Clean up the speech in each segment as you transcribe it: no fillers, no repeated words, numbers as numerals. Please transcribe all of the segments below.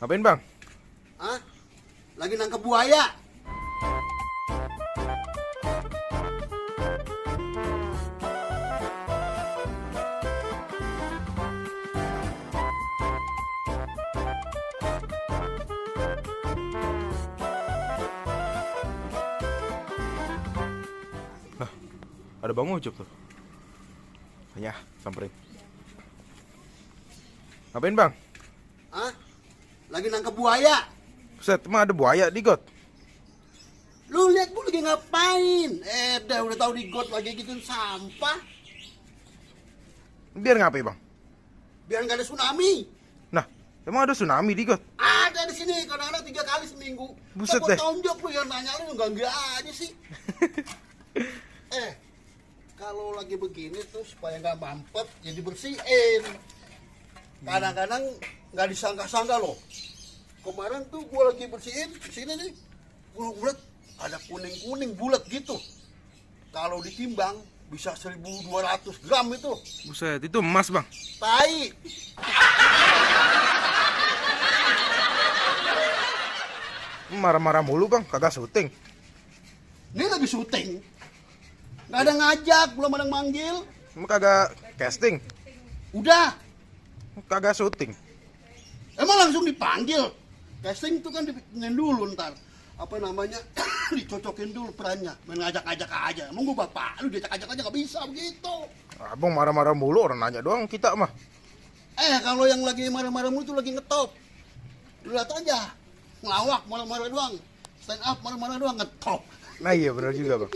Ngapain bang? Hah? Lagi nangkep buaya. Nah, ada Bang Ucup tuh. Ya, samperin. Ngapain bang? Hah? Lagi nangkep buaya. Buset, emang ada buaya di got? Lu lihat gua lagi ngapain? Udah tahu di got lagi gituin sampah. Biar ngapain bang? Biar nggak ada tsunami. Nah, emang ada tsunami di got? Ada di sini kadang-kadang 3 kali seminggu. Buset Gua deh. tonjok lu yang nanya lu enggak aja sih. Kalau lagi begini tuh supaya nggak mampet ya dibersihin. Kadang-kadang nggak disangka-sangka loh. Kemarin tuh gua lagi bersihin sini nih, gua lihat ada kuning-kuning bulat gitu. Kalau ditimbang bisa 1.200 gram itu. Buset, itu emas bang. Tai. Marah-marah mulu bang, kagak syuting. Ini lagi syuting. Nggak ada ngajak, belum ada yang manggil. Emang kagak casting, Udah, kagak syuting. emang langsung dipanggil. Casting itu kan dipingin dulu ntar. Apa namanya, dicocokin dulu perannya. Main ngajak-ngajak aja. Emang gua bapak lu diajak-ajak aja nggak bisa begitu. Abang marah-marah mulu, orang nanya doang kita mah. Kalau yang lagi marah-marah mulu tuh lagi ngetop. Lu lihat aja, ngelawak marah-marah doang. Stand up marah-marah doang ngetop. Nah iya benar juga bang.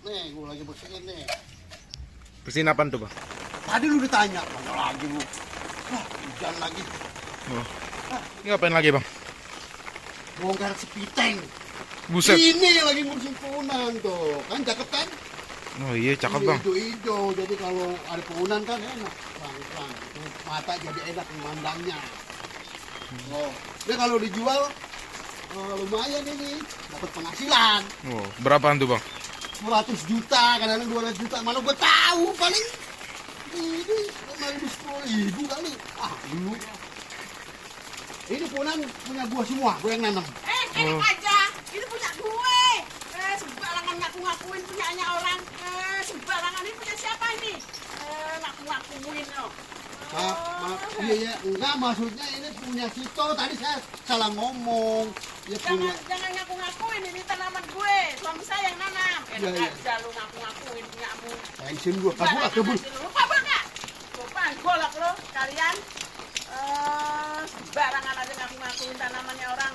Nih, gua lagi bersihin nih. Bersihin apaan tuh bang? Tadi lu ditanya, mana lagi lu? Wah, hujan lagi. Oh. Ini ngapain lagi bang? Bongkar sepiteng. Buset. Ini lagi musim punan tuh. Kan cakep kan? Oh iya cakep bang. Hijau-hijau. Jadi kalau ada punan kan enak. Terang-terang. Mata jadi enak memandangnya. Oh, dia kalau dijual lumayan ini. Dapat penghasilan. Oh, berapaan tuh bang? 200 juta, kadang-kadang 200 juta. Mana gue tahu paling ini 5.000 10.000 kali. Dulu. Ini punan punya gua semua, gua yang nanam. Enak aja, ini punya gue. Sembarangan ngaku-ngakuin punyanya orang. Sembarangan ini punya siapa ini? Ngaku-ngakuin loh. Iya, enggak maksudnya ini punya Sito. Tadi saya salah ngomong. Dia punya. Jangan ngaku-ngakuin, ini tanaman gue. Suami saya yang nanam. Enak Iya. aja lu ngaku-ngakuin punyamu. Pensiun gua, kamu Sembarangan kebun. aja lu. Lupa banget. Lupa golok lo kalian. Sembarangan aja ngaku-ngakuin tanamannya orang.